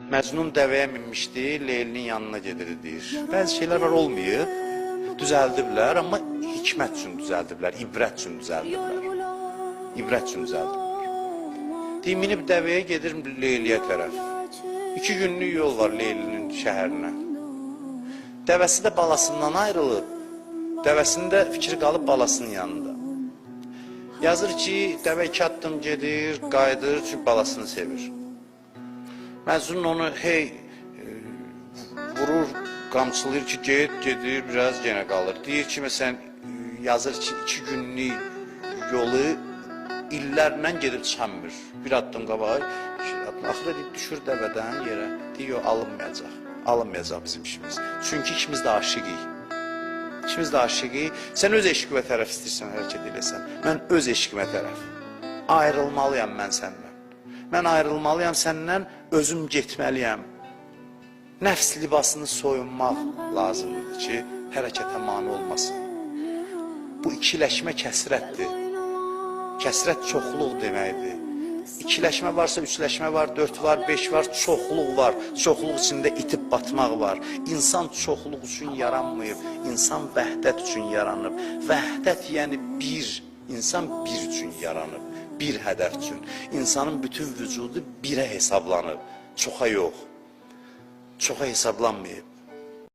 Məcnun dəvəyə minmişdi, Leylinin yanına gedirdi deyir. Bəzi şeylər var olmayıb, düzəldiblər, amma hikmət üçün düzəldiblər, ibrət üçün düzəldiblər. İbrət üçün düzəldiblər. Deyir, minib dəvəyə gedir Leyliyə tərəf. 2 günlük yol var Leylinin şəhərinə. Dəvəsi də balasından ayrılıb. Dəvəsinin də fikri qalıb balasının yanında. Yazır ki, dəvə 2 addım gedir, qayıdır, çünki balasını sevir. Məcnun onu hey vurur, qamçılayır ki, get, gedir, biraz yenə qalır. Deyir ki, məsələn, yazır ki, 2 günlük yolu illərlə gedib çıxamır. Bir addım qabağa, 2 addım. Axırda deyib, düşür dəvədən yerə. Deyir, yox, alınmayacaq. Alınmayacaq bizim işimiz. Çünki ikimiz də aşiqik. İkimiz də aşiqik. Sən öz eşqimə tərəf istəyirsən, hərəkət eləsən. Mən öz eşqimə tərəf. Ayrılmalıyam mən səndən. Mən ayrılmalıyam səndən, özüm getməliyəm. Nəfs libasını soyunmaq lazımdır ki, hərəkətə mane olmasın. Bu ikiləşmə kəsrətdir. Kəsrət çoxluq deməkdir. İkiləşmə varsa üçləşmə var, 4 var, 5 var, çoxluq var. Çoxluq içində itib batmaq var. İnsan çoxluq üçün yaranmayıb, insan vəhdət üçün yaranıb. Vəhdət yəni bir, insan bir üçün yaranıb, bir hədəf üçün. İnsanın bütün vücudu birə hesablanıb, çoxa yox. Çoxa hesablanmayıb.